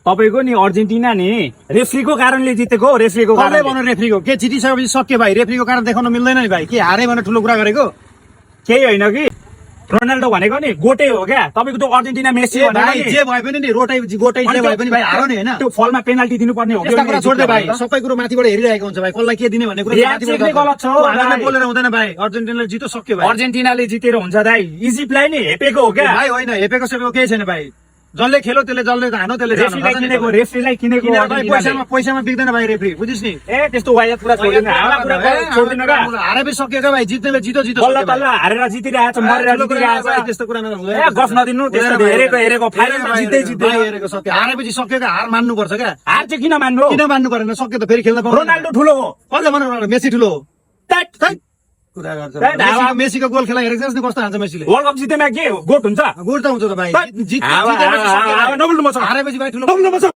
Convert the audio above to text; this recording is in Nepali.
तपाईको नि अर्जेन्टिना नि रेफ्रीको कारणले जितेको रेफ्रीको कसले कारणले भन्नु रेफ्रीको के जितिसकेपछि सक्यो भाइ रेफ्रीको कारण देखाउन मिल्दैन नि भाइ के हारे भनेर ठुलो कुरा गरेको केही होइन कि रोनाल्डो भनेको नि गोटे हो क्या तपाईको त्यो अर्जेन्टिना मेसी ए भनेको भाइ नि जे भए पनि नि गोटै जे भए पनि भाइ हारो नि हैन त्यो फलमा पेनाल्टी दिनुपर्ने हो यस्ता कुरा छोड्दै भाइ सबै कुरो माथिबाट हेरिरहेको हुन्छ भाइ कसलाई के दिने भन्ने कुरा यहाँ चाहिँ माथिबाट गलत छ हो, हामीलाई भाइ। बोलेर हुँदैन भाइ अर्जेन्टिनाले जितो सक्यो भाइ अर्जेन्टिनाले जितेर हुन्छ दाइ इजिप्टलाई नि हेपेको हो क्या भाइ होइन हेपेको सेपेको केही छैन भाइ जसले खेलो त्यसले जसले हानो त्यसले जानो रेफ्रीलाई किनेको किनेर भाइ अर्जेन्टिनाले। पैसामा बिग्दैन भाइ रेफ्री बुझिस् नि ए त्यस्तो वायत कुरा छोडिदिनु हावा कुरा छोडिदिनु का हारेपछि सक्यो क्या भाइ जित्नेले जितो जितो बल्ल सक्यो भाइ। तल्ल हारेर जितिरहेको छ मरेर ठुलो कुरा जितिरहेको भाइ, छ त्यस्तो कुरा नहुँदैन। ए गफ नदिनु त्यस्तो हेरेको फाइनलमा जित्दै जित्दै भाइ हेरेको सक्यो हारेपछि सक्यो क्या हार मान्नुपर्छ क्या हार चाहिँ किन मान्नु किन मान्नु परेन सक्यो त फेरि खेल्न पाउँदैन रोनाल्डो ठुलो हो कसले भन्नु रोनाल्डो मेसी ठुलो हो त्याट। कुरा गर्छ त्यही त मेसीको गोल खेला हेरेको छैस् नि कस्तो हान्छ मेसीले वर्ल्ड कप जितेमा के हो गोट हुन्छ गोल त हुन्छ त भाइ त्यही। जितेपछि हावा सक्यो भाइ। नबोल्नु मसँग हारेपछि भाइ ठुलो नबोल्नु मसँग